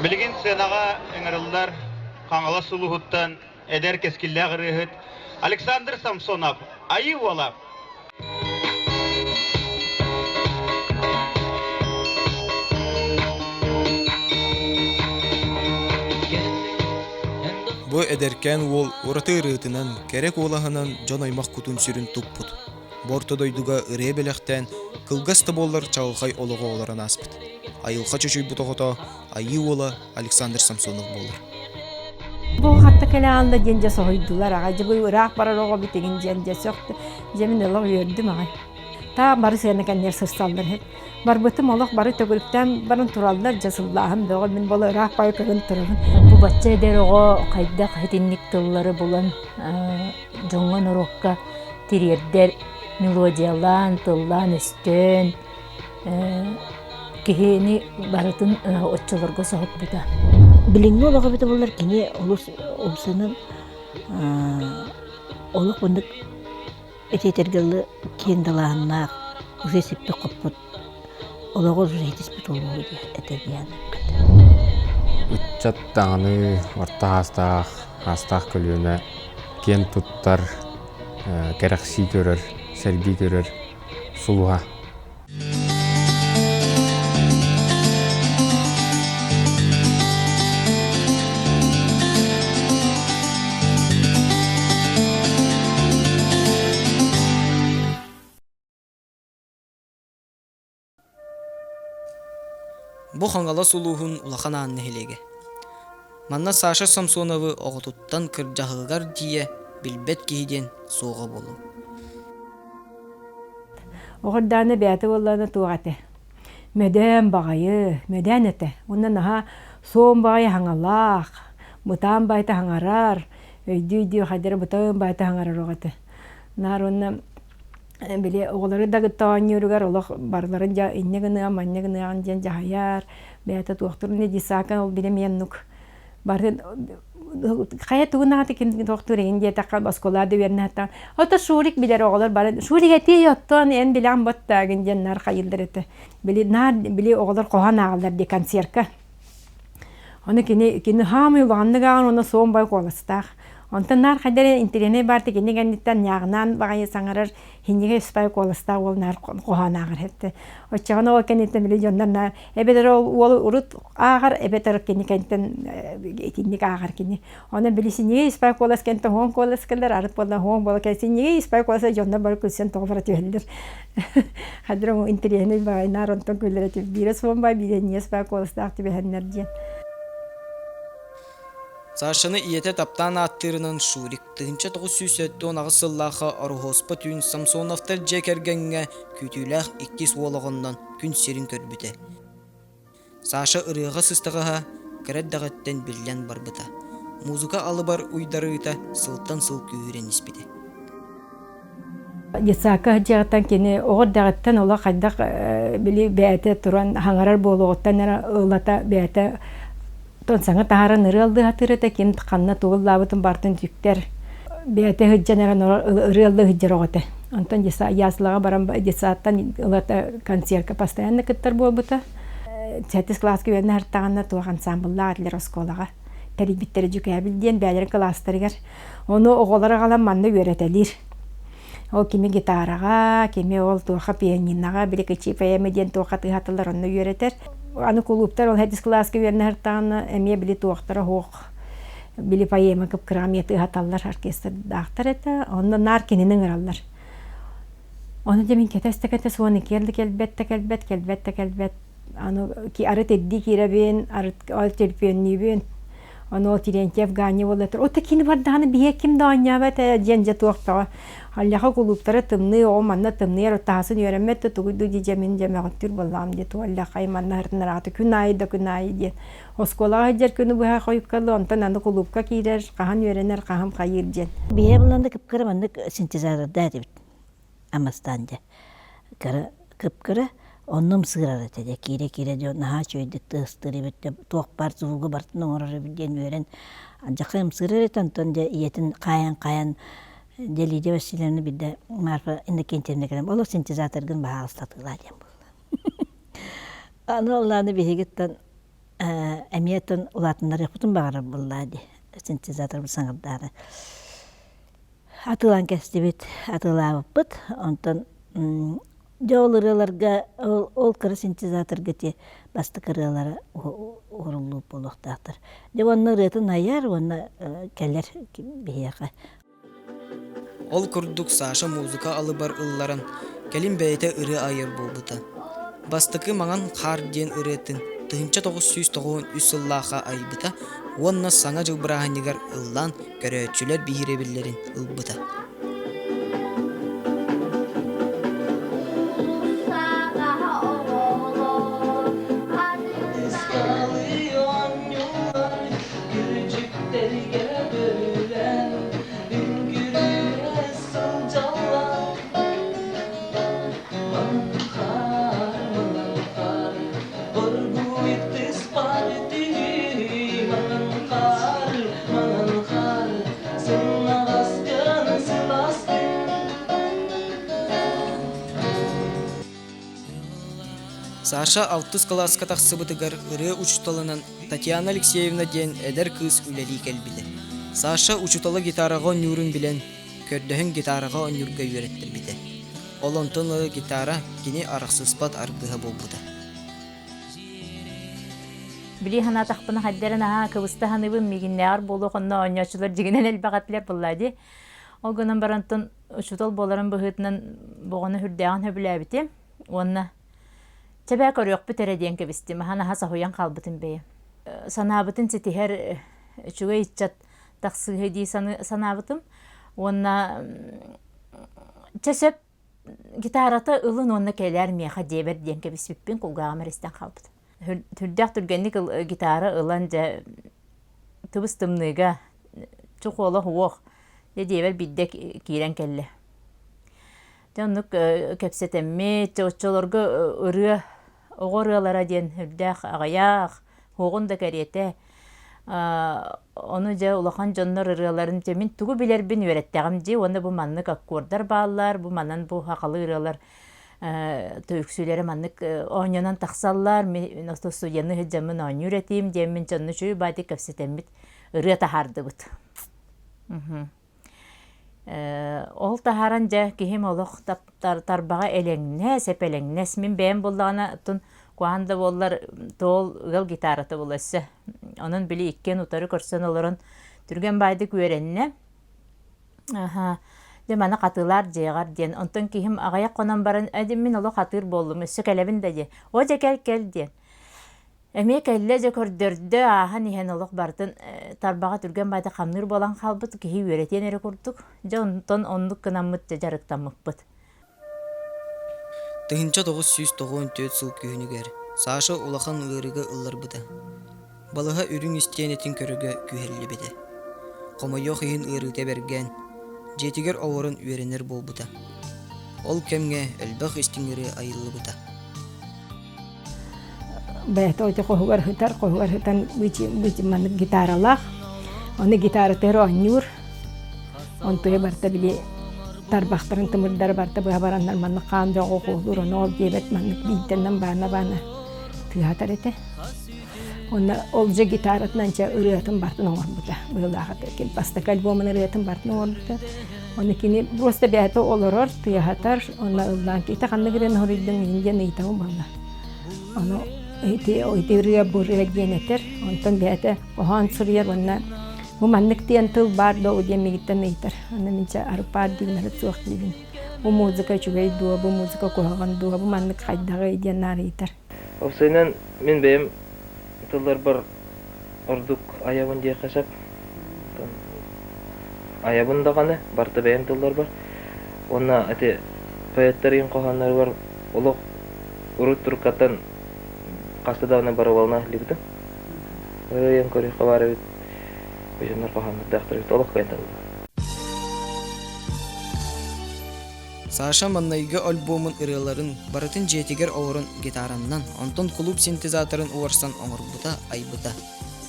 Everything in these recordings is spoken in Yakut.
Билигин сценаҕа ыҥырыллар Хаҥалас улууһуттан эдэр кэскиллээх ырыаһыт Александр Самсонов Айыы Уола. Бу эдэркээн уол ураты ырыатынан, кэрэ куолаһынан дьон-аймах кутун-сүрүн туппут. Бу орто дойдуга ырыа бэлэхтээн, кылгас да буоллар чаҕылхай олоҕу олорон ааспыт. Айылҕа чочуйбут оҕото Айыы уола Александр Самсонов буолар. Бу хатта кэлэ аалла диэн дьэ соһуйдулар аҕай. Дьэ бу ыраах барар оҕо битигин диэн дьэ сөхтө. Дьэ мин олох үөрдүм аҕай. Таа бары сыана кэннигэр сырсаллар иһит. Барбытым олох бары төгүрүктээн баран тураллар дьэ сыллааһын бөҕө мин буола ыраах бары көрөн турабын. Бу бачча эдэр оҕо хайдах итинник тыллары булан дьоҥҥо норуокка тириэрдэр мелодиялаан, тыллаан-өстөөн киһини барытын оччолорго соһуппута. Билиҥҥи олох эбитэ буоллар кини олус умсанан олох маннык этиэтэргэ киэҥ далааһыннаах уже сиппит-хоппут олоҕу уже ситиспит уолу этэ диэн Ыччат даҕаны орто аастаах, аастаах көлүөнэ киэн туттар, кэрэхсии көрөр, сэргии көрөр сулуһа. Бу Хаҥалас улууһун Улахан Аан нэһилиэгэ. Манна Саша Самсоновы оҕотуттан кырдьаҕыгар тиийэ билбэт киһи диэн суоҕа буолуо. Оҕордаана бэйэтэ буоллаҕына туох этэ мөдөөн баҕайы, мөдөөн этэ. Уонна наһаа суон баҕайы хаҥалаах, бытаан баайта хаҥарар, өйдүү-өйдүү хайдара бытаан баайта хаҥарар оҕо этэ. Наар уонна били оҕолору да кытта оонньууругар олох барыларын дьэ инньэ гыныам, манньа гыныаҕын диэн дьаһайар, бэйэтэ туохтуурун десаакан ол били эмиэ оннук Бары хайа тугун аҕата ким туохтуур эҥин диэтэххэ оскуолаҕа да үөрэнэ Ото Шурик билэр оҕолор бары Шурик этиий оттон эн билэҕин боттаагын диэн наар хайыыллар этэ. Били наар били оҕолор хоһоон ааҕаллар дии концертка. Ону кини кини хаамый улаханнык ааҕан уонна суон бай куоластаах. Онтон наар хайда эрэ интэриэһинэй баарты кини кэнниттэн ньааҕынаан баҕайы саҥарар хинньигэ испай куоластаах уол наар хоһоон ааҕар этэ. Оччоҕуна ол кэнниттэн били дьоннор наар эбэтэр ол уол урут ааҕар эбэтэр кини кэнтэн итинник ааҕар кини. Онон били синньигэ испай куолас кэнтэн хуон куолас кэлэр, арыт буолла хуон буола кэл синньигэ испай куоласа дьоннор бары күлсэн тоҕо бара түһэллэр. Хадыр интэриэһинэй баҕайы наар онтон күллэр этим. Биирэ суон бай, биирэ инньэ испай куоластаах түбэһэннэр диэн. Сашаны ийэтэ таптаан ааттыырынан Шурик 1978 сыллаахха Ороһуоспа түүн Самсоновтар дьиэ кэргэҥҥэ күүтүүлээх иккис уол оҕоннон күн сирин көрбүтэ. Саша ырыаҕа сыстаҕаһа кыра эрдэҕиттэн биллэн барбыта. Музыка алыбар уйдарыыта сылтан сыл күүһүрэн испитэ. Детсадка сылдьыаҕыттан кини оҕо эрдэҕиттэн олох хайдах били бэйэтэ туран хаҥарар буолуоҕуттан эрэ ылата бэйэтэ тон саҥа таһааран ырыа ыллыы сатыыр этэ ким ханна тугу ыллаабытын барытын сүктэр бэйэтэ сылдьан эрэн ырыа ыллыы сылдьар оҕо этэ онтон яслаҕа баран детсадтан ылата концертка постоянно кыттар буолбута сэттис кылааска үөрэнэ сырыттаҕына туох ансаамбыллаах этилэр оскуолаҕа тэрийбиттэрэ дьүкээбил диэн бэйэлэрин кылаастарыгар Ону оҕолор аҕалан манна үөрэтэлиир. Ол кими гитараҕа, кими ол туоха пианиноҕа, били кычи поэма диэн туоха тыаһатылар онно үөрэтэр. Аны кулууптар ол хэдис кылааска үөрэнэ сыртаҕына эмиэ били туохтара суох били поэма кып-кыра эмиэ тыаһаталлар оркестрдаахтар этэ. Онно наар кинини ыҥыраллар. Ону дьэ мин кэтэс да кэтэс уон иккиэр да кэлбэт да кэлбэт, кэлбэт да кэлбэт. Аны арыт ирдии киирэбин, арыт ол төлөпүөннүүбүн. Ону ол Терентьев Ганя буолла этэр, «Ото кини бардаҕына биһиэ ким да оонньообот ээ» диэн дьэ туох бөҕө. Аллаха кулууптара тымныы, оҕо манна тымныйар, таһасын үөрэммэт да тугуй дуу дии дьэ мин дьэ мөҕүттүүр буоллаҕым дии, туох аллахай манна ырытыннараҕата күн аайы да күн аайы диэн. Оскуолаҕа сылдьар күнү быһа хойукка дылы, онтон аны кулуупка киирэр, хаһан үөрэнэр, хаһан хайыыр диэн. Биһиэ булан да кып-кыра маннык синтезатордаах этибит. Амастаан дьэ кыра кып-кыра онно ымсыырар этэ дьэ киирэ-киирэ дьон наһаа үчүгэйдик тыастыыр эбит дьэ туох баар звугу барытын оҥорор эбит диэн үөрэн дьахай ымсыырар этэ онтон дьэ ийэтин хаайан-хаайан дьэ Лидия Васильевна биирдэ Марфа Иннокентьевна кэлэн олох синтезаторгын баһаалыстатыылаа диэн буолла. Аны ол ааны биһигиттэн. Эмиэ оттон улаатыннарыахпытын баҕарар буоллаа дии, синтезаторбыт саҥардаары. Атыылаан кэстибит, атыылаабыппыт. Онтон дьэ ол ырыаларга, ол, ол кыра синтезаторга ити бастакы ырыалара уһуруллубут буолуохтаахтар. Дьэ уонна ырыатын айар уонна кэлэр биһиэхэ. Ол курдук Саша музыка алыбар ылларан, кэлин бэйэтэ ырыа айар буолбута. Бастакы «Маҥан хаар» диэн ырыатын 1993 сыллаахха айбыта уонна Саҥа дьыл бырааһынньыгар ыллаан көрөөччүлэр биһирэбиллэрин ылбыта. Саша алтыс кылааска тахсыбытыгар ырыа учууталынан Татьяна Алексеевна диэн эдэр кыыс үлэлии кэлбитэ. Саша учуутала гитараҕа оонньуурун билэн, көрдөһөн гитараҕа оонньуурга үөрэттэрбитэ. Ол онтон ыла гитара кини арахсыспат аргыһа буолбута. Били санаатахпына хайдарын аһаа кыбыста саныыбын миигиннээҕэр буолуох онно оонньооччулар дьигинэн элбэх этилэр буоллаа дии. Ол гынан барантан учуутал буоларын быһыытынан боҕону үрдээҕин сөбүлээбитим уонна чэбээ көрүөхпүт эрэ диэн кэбистим аһан аһа соһуйан хаалбытым бэйэм. Санаабытын ситиһэр үчүгэй ыччат тахсыыһы дии санаабытым уонна чэ сөп гитарата ылын уонна кэлээр миэхэ диэбэр диэн кэбиспиппин кулгааҕым эрэ истэн хаалбыт. Сүрдээх түргэнник гитара ылан дьэ тыбыс тымныыга чухуола уох дьэ диэбэр биирдэ киирэн кэллэ. Дьэ оннук кэпсэтэммит, оччолорго ырыа оҕо ырыалара диэн үрдээх аҕыйах, уоҕун да кэриэтэ. Ону дьэ улахан дьоннор ырыаларын дьэ мин тугу билэрбин үөрэттэҕим дии уонна бу маннык аккордар бааллар, бу манан бу сахалыы ырыалар үксүлэрэ маннык оонньонон тахсаллар, мин студенны сылдьаммын оонньуур этим диэммин дьонну үчүгэй баайдык кэпсэтэммит ырыа таһаардыбыт. Ол таһааран дьэ киһим олох тарбаҕа элэҥнэс, эпэлэҥнэс. Мин бэйэм буоллаҕына оттон куһаҕан да буоллар тоол ыал гитарата буолла өссө. Онон били иккиэн утары көрсөн олорон түргэн баайдык үөрэннэ. Аһа, дьэ маны хатылаар дьиэҕэр диэн. Онтон киһим аҕыйах хонон баран ээ дьэ мин олох хатыыр буоллум, өссө кэлэбин да диэн. О дьэ кэл кэл диэн. Эмиэ кэллэ дьэ көрдөрдө, ааһан иһэн олох барытын тарбаҕа түргэн баайда хамныыр буолан хаалбыт, киһи үөрэтиэн эрэ курдук. Дьэ онтон оннук гынаммыт дьэ дьарыктаммыппыт. 1994 сыл күһүнүгэр Саша улахан ыарыыга ылларбыта. Балыһа үрүҥ истиэнэтин көрөргө күһэллибитэ. Хомойуох иһин ыарыыта бэргээн, дьиэтигэр олорон үөрэнэр буолбута. Ол кэмҥэ элбэх истиҥ ырыа айыллыбыта. Бэйэтэ ити хоһугар сытар, хоһугар сытан маннык гитаралаах. Ону гитаратыгар оонньуур. Онтуйа барыта били тарбахтарын тымырдара барыта быһа бараннар маннык хаан бөҕө оҕуолуур, ону ол диэбэт маннык биирдэнэн баана-баана тыаһатар этэ. Онно ол дьэ гитаратынан чэ ырыатын барытын оҥорбута быһыылаах этэ. Бастакы альбомун ырыатын барытын оҥорбута. Ону кини просто бэйэтэ олорор, тыаһатар, онно ыллаан ити ханнык ырыаны хоруйдуҥ иһин диэн ыйытабын буолла. Ону ити ити ырыа бу ырыа диэн этэр. Онтон бэйэтэ хоһоон суруйар уонна бу маннык диэн тыл баар дуо диэн миигиттэн ыйытар. Онно мин чэ арыпаар диибин арыт суох диибин. Бу музыка үчүгэй дуо, бу музыка куһаҕан дуо, бу маннык хайдаҕый диэн наар ыйытар. Уопсайынан мин бэйэм тылларбар ордук айабын диэххэ сөп. Айабын даҕаны, барыта бэйэм тылларбар. Уонна ити поэттар хоһоонноругар олох урут туруккаттан хаста даҕаны барабалына иһиллибитим. Ырыайан көрүөххэ баар эбит. Дьоннор хоһооннордоохтор эбит. Олох кыайан табыллыбат. Саша маҥнайгы альбомун ырыаларын барытын дьиэтигэр олорон гитараннан, онтон кулууп синтезаторын уларсан оҥорбута, айбыта.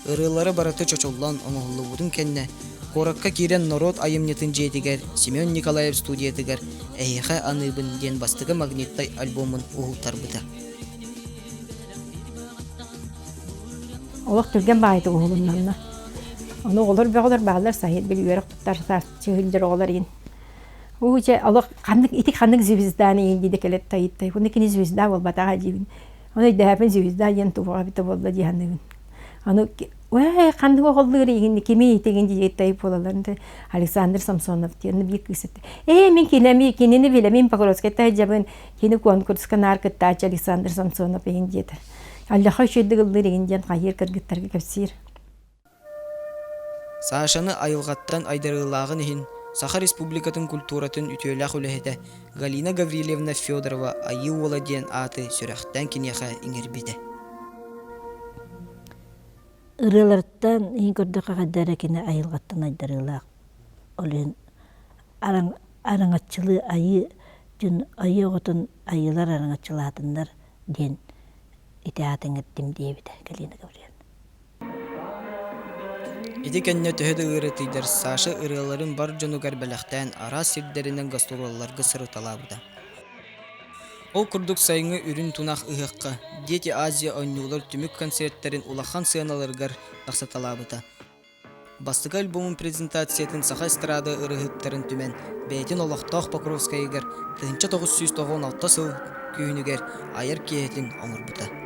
Ырыалара барыта чочуллан оҥоһуллубутун кэннэ, куоракка киирэн норуот айымньытын дьиэтигэр Семен Николаев студиятыгар «Эһиэхэ аныыбын» диэн бастакы магниттай альбомун уһултарбыта. Олох түргэн баайытык уһулуннанна. Ону оҕолор бөҕөлөр бааллар сайын били үөрэх туттар сылдьар оҕолор иин. Уу чэ олох ханнык ити ханнык звезданы иин диде кэлэт тайыттай. Уну кини звезда буолбатаҕа диибин. Ону өйдөһөпүн звезда диэн туһуга эбитэ буолла дии саныыбын. Аны Уэй, ханнык оҕоллуур игин кими итигин диэтэй буолаллар Александр Самсонов диэн биир кыыс этэ. Ээ мин кинеми кинини билэмин Покровскайта сылдьабын кини конкурска наар кыттааччы Александр Самсонов игин диэтэ. Аллаха үчүгэйдик ыллыыр игин диэн хайыыр кыргыттарга кэпсиир. Сашаны айылҕаттан айдарыылааҕын иһин Саха Республикатын культуратын үтүөлээх үлэһитэ Галина Гаврильевна Федорова Айыы Уола диэн ааты сүрэхтээн киниэхэ иҥэрбитэ. Ырыаларыттан иһин көрдөххө хайда эрэ кини айылҕаттан айдарыылаах. Ол иһин араҥаччылыы айыы дьон айыы оҕотун айыылар араҥаччылаатыннар диэн ити аатын иҥэрдим диэбитэ Галина Гаврильевна. Ити кэннэ төһө да ыарытыйдар Саша ырыаларын бар дьонугар бэлэхтээн араас сирдэринэн гастролларга сырыталаабыта. Ол курдук сайыҥҥы үрүҥ тунах ыһыахха «Дети Азия» оонньуулар түмүк концертэрин улахан сыаналарыгар тахсыталаабыта. Бастакы альбомун презентациятын саха эстрада ырыаһыттарын түмэн, бэйэтин олохтоох Покровскайыгар 1996 сыл күһүнүгэр айар киэһэтин оҥорбута.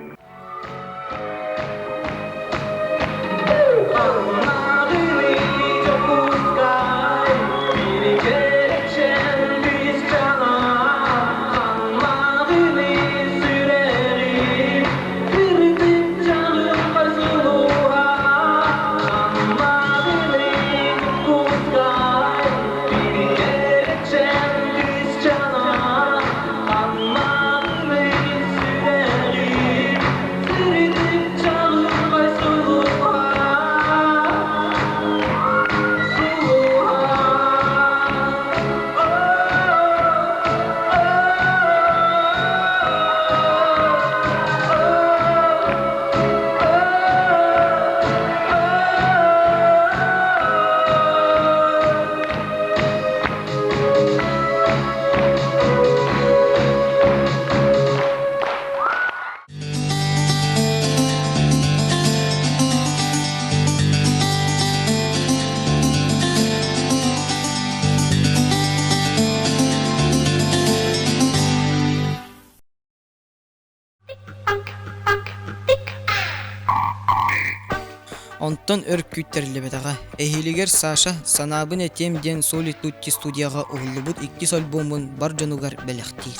Онтон өр күүттэриллибэтэҕэ. Эһиилигэр Саша «Санаабын этиэм» диэн Соли Тутти студияҕа уһуллубут иккис альбомун бар дьонугар бэлэхтиир.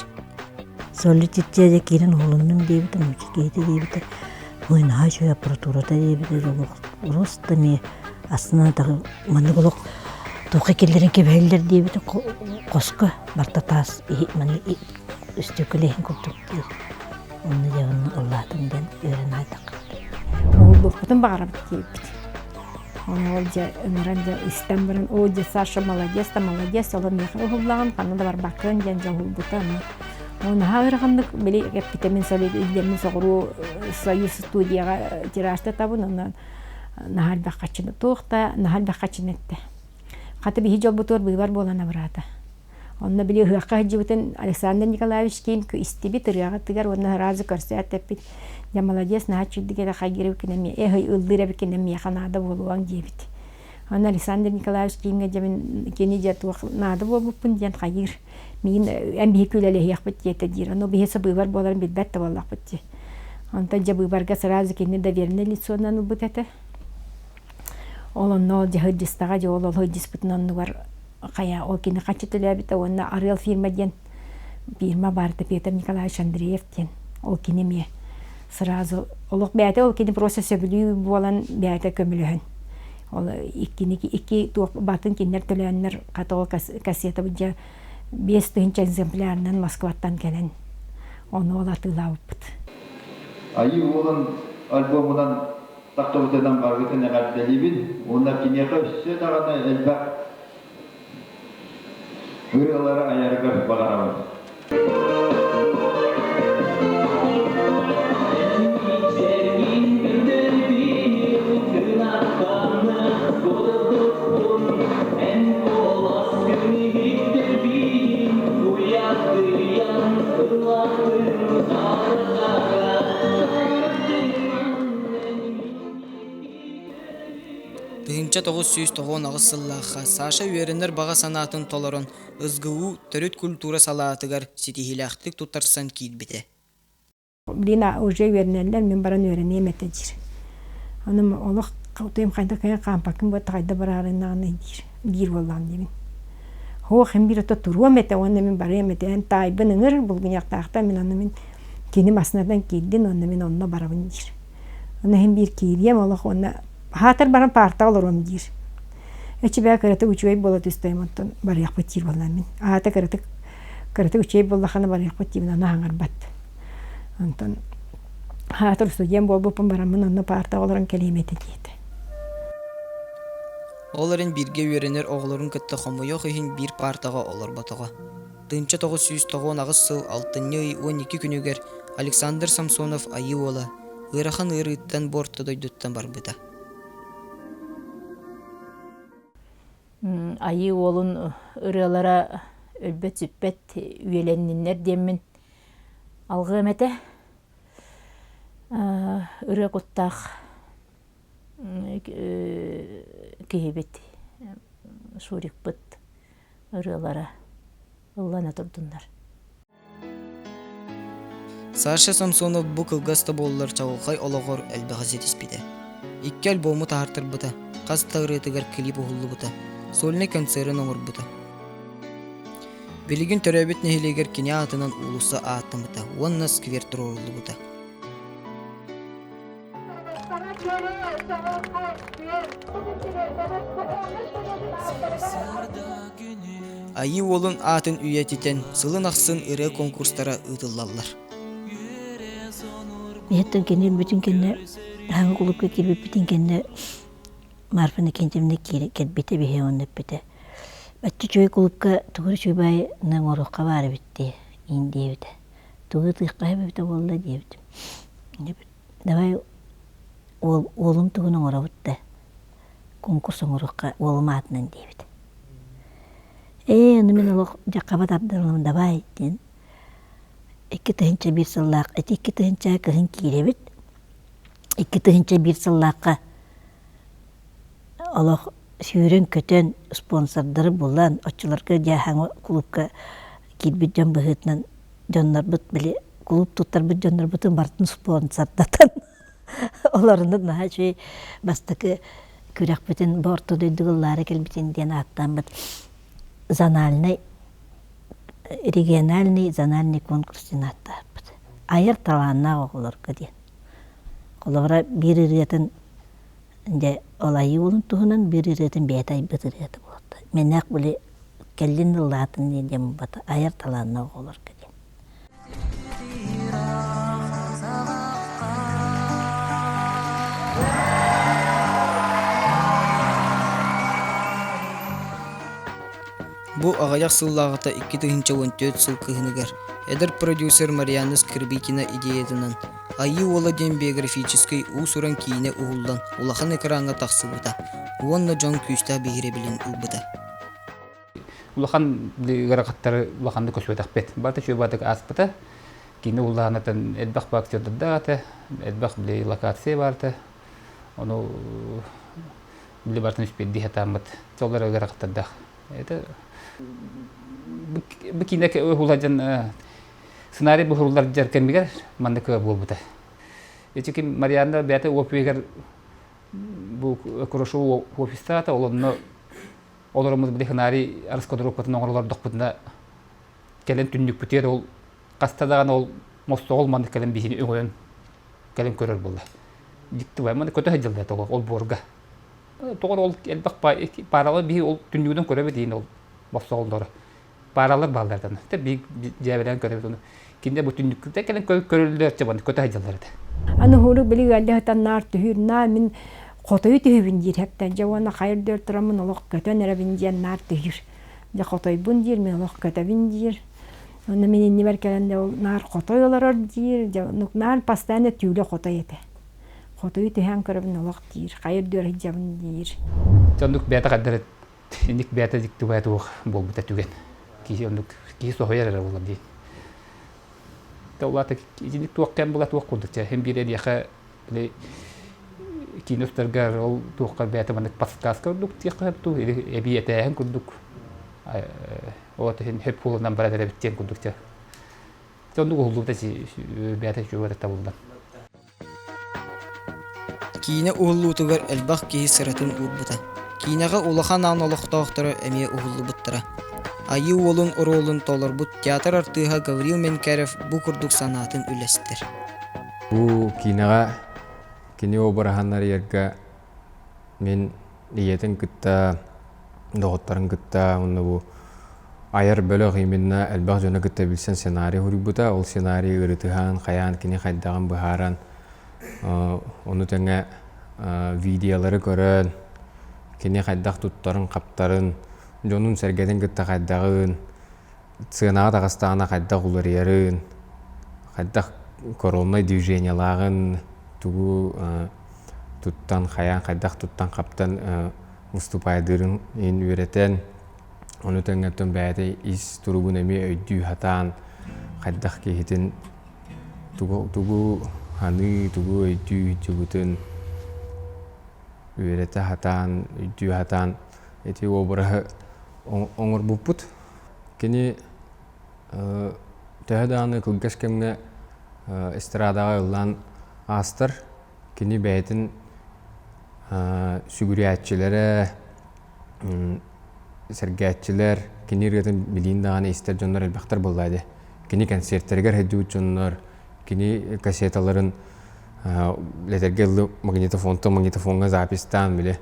Соли Тутти киирэн уһулуннум диэбитэ, нуучча киһитэ диэбитэ, ой наһаа үчүгэй аппаратурата диэбитэ, просто эмиэ астына маннык олох туохха киллэрэн кэбиһэллэр диэбитэ хоско барта таас маннык үстүөкүлэһин курдук диир. Онно дьэ онно ыллаатым диэн үөрэн аайдахха. Уһуллуохпутун баҕарабыт диэбит. Ону ол дьэ ыҥыран дьэ истэн баран, оо дьэ Саша молодец да молодец, ол миэхэ уһуллаҕын ханна да барбаккын диэн дьэ уһулбута. Ону наһаа ыараханнык били эппитэ мин мин соҕуруу Союз студияҕа тиражта табын, онон наһаа элбэх хаччыны туох да наһаа элбэх хаччыны эттэ. Хата биһи дьолбутугар быыбар буолан абыраата. Онно били ыһыахха сылдьыбытын Александр Николаевич Ким истибит ырыаҕытыгар уонна сразу көрсөөт эппит дьэ молодец наһаа үчүгдүк эрэ хайгыыр эбиккин эмиэ эх ыллыыр эбиккин эмиэхэ наада буолуоҥ диэбит. Онно Александр Николаевич Кимҥэ дьэ мин кини дьэ туох наада буолбуппун диэн хайыыр. Миигин эн биһиги үлэлэһиэхпит диэтэ диир. Ону биһи быыбар буоларын билбэт да буоллахпыт дии. Онтон дьэ быыбарга сразу кини доверенное лицонан ылбыт этэ. Ол онно ол дьэ сылдьыстаҕа дьэ ол ол сылдьыспытын оннугар хайа ол кини хаччы төлөөбүтэ уонна Арыал фирма диэн фирма баарта Петр Николаевич Андреев диэн ол кини эмиэ сразу олох бэйэтэ ол кини просто сөбүлүү буолан бэйэтэ көмөлөһөн ол иккини икки туох батын кинилэр төлөөннөр хата ол кассета дьэ 5000 экземплярынан Москваттан кэлэн ону ол атыылаабыппыт. Айыы уолун альбомунан тахсыбытынан барыгытын эҕэрдэлиибин уонна киниэхэ өссө даҕаны элбэх ырыалары айарыгар баҕарабын. 1998 сыллаахха Саша үөрэнэр баҕа санаатын толорон, СГУ төрүт культура салаатыгар ситиһиилээхтик туттарсан киирбитэ. Блин, уже үөрэнэллэр, мин баран үөрэниэм этэ диир. Ону олох утуйум хайдах кыайан хаампаккын буотта хайда бараарыннаҕына диир. Диир буоллаҕым диибин. Һуох һин биир ото туруом этэ уонна мин барыам этэ. Эн таайбын ыҥыр булгуньахтаахтан мин онно мин кини массыынатан киирдин уонна мин онно барабын диир. Онно иһин биир киириэм олох уонна хаатар баран паартаҕа олоруом диир. Эчи бээ кыратык үчүгэй буола түстээм онтон барыахпыт диир буоллаҕым мин. Аата кыратык кыратык үчүгэй буоллаххына барыахпыт диибин ону хаҥарбат. Онтон хаатар студент буолбуппун бараммын онно паартаҕа олорон кэлиэм этэ диэтэ. Ол эрэн бииргэ үөрэнэр оҕолорун кытта хомойуох иһин биир паартаҕа олорботоҕо. 1998 сыл алтынньы ый 12 күнүгэр Александр Самсонов Айыы Уола ыарахан ыарыыттан бу орто дойдуттан барбыта. Айыы Уолун ырыалара өлбөт-сүппэт үйэлэнниннэр диэммин алҕыам этэ. Ырыа куттаах киһибит, Шурикпыт ырыалара ыллана турдуннар. Саша Самсонов бу кылгас да буоллар чаҕылхай олоҕор элбэҕи ситиспитэ. Икки альбому таһаартарбыта, хас да ырыатыгар клип уһуллубута, сольнай концерын оҥорбута. Билигин төрөөбүт нэһилиэгэр кини аатынан уулусса ааттаммыта уонна сквер туруоруллубута. Айыы Уолун аатын үйэтитэн сылын ахсын ырыа конкурстара ыытыллаллар. Иһиттэн кини өлбүтүн кэннэ, хаҥа кулуупка киирбиппитин кэннэ Марфа Иннокентьевна кэлбитэ биһи онно эппитэ. Бачча үчүгэй кулуупка тугу эрэ үчүгэй баайы оҥоруохха баар эбит дии, иин диэбитэ. Тугу ытыахха эбитэ буолла диэбитим. Давай уол, уолум тугун оҥоробут да, конкурс оҥоруохха уолум аатынан диэбит. Ээ, аны мин олох дьаххаба тардылым давай диэн 2001 сыллаах ити 2000 кыһын киирэбит. 2001 сыллаахха олох сүүрэн-көтөн спонсордары булан оччолорго дьааһаҥа кулуупка киирбит дьон быһыытынан дьоннорбут били кулууп туттарбыт дьоннорбутун барытын спонсордатан олорунан наһаа үчүгэй бастакы күрэхпитин бу орто дойдуга ыллаары кэлбитин диэн ааттааммыт зональный региональный зональный конкурс диэн ааттаабыт айар талааннаах оҕолорго диэн холобура биир ырыатын Дьэ, ол айыы уолун туһунан биир ырыатын бэйэтэ айбыт ырыата буолта. Мэнээх били кэллин ыллаатын диэн диэн буолбата, айар талааннаах оҕолорго диэн. Бу аҕыйах сыллааҕыта 2014 сыл кыһыныгар эдэр продюсер Марианна Скрыбыкина идеятынан Айыы Уола диэн биографическай уус-уран киинэ уһуллан улахан экраҥҥа тахсыбыта уонна дьон күүстээх биһирэбилин ылбыта. Улахан ыарахаттары улаханнык көрсүбэтэхпит. Барыта үчүгэй баҕайытык ааспыта. Киинэ уһуллаҕынатан элбэх актердардаах этэ, элбэх били локация баар этэ. Ону били барытын үспүөрдии сатааммыт. Соллор ыарахаттардаах. Это бу киинэ уһулла сценарий буһуруллар дьэр кэмигэр маннык буолбута. Ити ким Марианна бэйэтэ офиһыгар бу Курашов офистаата, ол онно олороммут били сценарий раскадровкатын оҥоролордохпутуна кэлэн түннүкпүтүгэр ол хаста даҕаны ол мостуоҕул маннык кэлэн биһини өҥөйөн кэлэн көрөр буолла. Дьикти маны көтө сылдьаллар тоҕо ол буорга. Тоҕо ол элбэх пааралар биһи ол түннүгүнэн көрөбүт иин ол мостуоҕуллары. Пааралар бааллар даҕаны. Биир дьээбэлээн көрөбүт ону. Кинилэр бу түннүккүтэ кэлэн көрөллөр чабаны көтө сылдьаллар этэ. Аны уһууру били ыалдьа сытан наар түһүүр наа мин хотойу түһүбүн диир хэптэн дьэ уонна хайыр дөр тураммын олох көтөн эрэбин диэн наар түһүүр. Дьэ хотойбун диир мин олох көтөбүн диир. Онно мин иннибэр кэлэн дьэ ол наар хотой олорор диир дьэ оннук наар постоянно түүлэ хотой этэ. Хотойу түһээн көрөбүн олох диир хайыр дөр сылдьабын диир. Оннук бэйэтэ хайдах инник бэйэтэ дьиктибэ туох буолбута түгэн. Киһи оннук киһи соһуйар эрэ буолар дии. Улаата итинник туох кэм була туох курдук чэ һин биир эриэхэ били Киинэ устарга ол туохха бэйэтэ маннык подсказка курдук диэххэ сөп дуу, или эбии этээһин курдук ол иһин хөп буолунан баран эрэбит диэн курдук дьэ. Оннук уһуллубута бэйэтэ үчүгэй табыллан. Киинэ уһуллуутугар элбэх киһи сыратын уурбута. Киинэҕэ улахан аан олохтоохторо эмиэ уһуллубуттара. Айыы Уолун оруолун толорбут театр артыыһа Гаврил Менкяров бу курдук санаатын үллэстэр. Бу киинэҕэ кини обраһын арыйарга мин ийэтин кытта, доҕотторун кытта уонна бу айар бөлөх именно элбэх дьону кытта билсэн сценарий суруйбута. Ол сценарий ырытыһан, хайаан кини хайдаҕын быһааран, ону тэҥэ видеолары көрөн, кини хайдах туттарын-хаптарын, дьонун-сэргэтин кытта хайдаҕын, сыанаҕа таҕыстаҕына хайдах уларыйарын, хайдах короннай движениелааҕын, тугу туттан, хайаан хайдах туттан-хаптан выступайдыырын иһин үөрэтэн, ону тэҥҥэттэн бэйэтэ ис туругун эмиэ өйдүү сатаан, хайдах киһитин тугу, тугу саныы, тугу өйдүү сылдьыбытын үөрэтэ сатаан, өйдүү сатаан ити обраһы оҥорбуппут. Кини төһө даҕаны кылгас кэмҥэ эстрадаҕа ыллаан аастар, кини бэйэтин сүгүрүйээччилэрэ, сэргээччилэр, кини ырыатын билиин даҕаны истэр дьоннор элбэхтэр буолла дии. Кини концертэригэр сылдьыбыт дьоннор, кини кассеталарын лэтэргэ ыллы магнитофонтан магнитофоҥҥа записьтаан били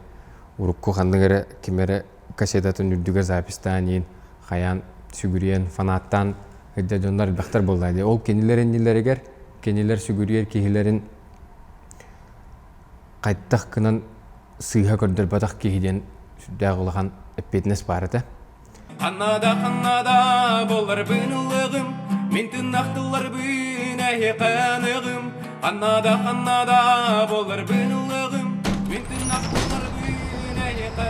урукку ханнык эрэ ким эрэ кассетатын үрдүгэр записьтаан иин хайаан сүгүрүйэн фанаттаан сылдьар дьоннор элбэхтэр буолла дии. Ол кинилэр иннилэригэр кинилэр сүгүрүйэр киһилэрин хайдах гынан сыыһа көрдөрбөтөх киһи диэн сүрдээх улахан эппиэтинэс баар этэ. Ханна ханна болларбын ыллыгым, мин тыннах тылларбын эһиэхэ Ханна да ханна да болларбын ыллыгым, мин тыннах тылларбын эһиэхэ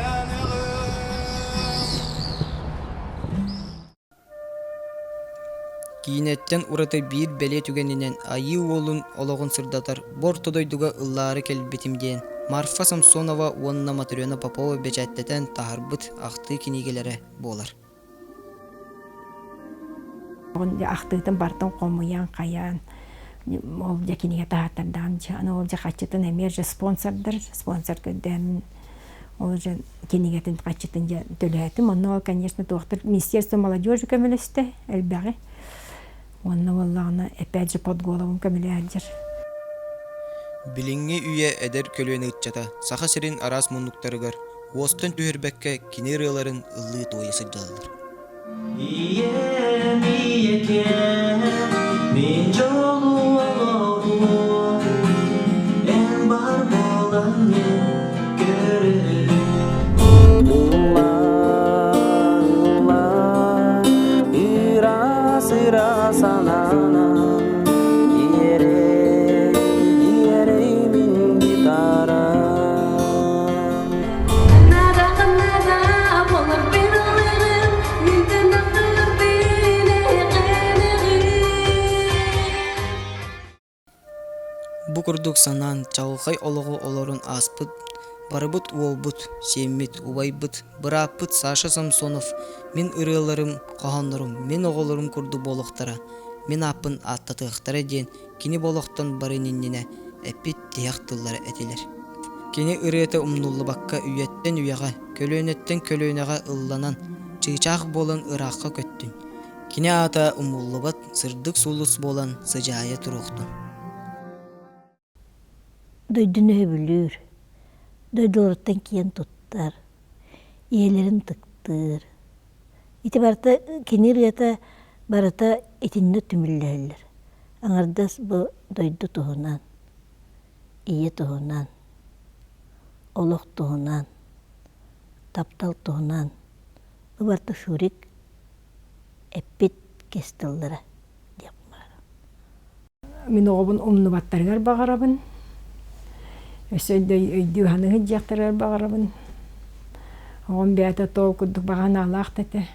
Киинэттэн ураты биир бэлиэ түгэнинэн Айыы Уолун олоҕун сырдатар Бу орто дойдуга ыллаары кэлбитим диэн Марфа Самсонова уонна Матрена Попова бэчээттэтэн таһаарбыт ахтыы кинигэлэрэ буолар. Ахтыытын бартын хомуйан хайаан ол дьэ кинигэ таһааттардаан аны ол дьэ хаччытын эмиэ же спонсордар спонсор көрдөөн Ол дьэ кинигэтин хаччытын дьэ төлөөтүм. Онно ол, конечно, туохтар Министерство молодежи көмөлөстө элбэҕи. Уонна буоллаҕына опять же под голову көмөлөһөллөр. Билиҥҥи үйэ эдэр көлүөнэ ыччата Саха сирин араас муннуктарыгар уостан түһэрбэккэ кини ырыаларын ыллыы-туойа сылдьаллар. Ийэм, ийэкэм, мин дьолу олоҕум, эн бар буолан мин көрөбүн. Ылла, ылла, ыраас ыра санаанан, иэрэй, иэрэй мин гитарам. Бу курдук санаан чаҕылхай олоҕу олорон ааспыт барыбыт уолбут, сиэммит, убайбыт, бырааппыт Саша Самсонов мин ырыаларым, хоһооннорум мин оҕолорум курдук буолуохтара, мин ааппын ааттатыахтара диэн кини бу олохтон барыан иннинэ эппит тиһэх тыллара этилэр. Кини ырыата умнуллубакка үйэттэн үйэҕэ, көлүөнэттэн көлүөнэҕэ ылланан, чыычаах буолан ыраахха көттүн. Кини аата умуллубат сырдык сулус буолан сыдьаайа туруохтун. Дойдуну сөбүлүүр, дойдуларыттан киэн туттар, ийэлэрин ытыктыыр. Ити барыта кини ырыата барыта итиннэ түмүллэһэллэр. Аҥардас бу дойду туһунан, ийэ туһунан, олох туһунан, таптал туһунан бу барыта Шурик эппит кэс тыллара диэх баара. Мин оҕобун умнубаттарыгар баҕарабын. Өссө өйдүү саныы сылдьыахтарыгар баҕарабын. Оҕом бэйэтэ тоол курдук баҕа санаалаах да этэ.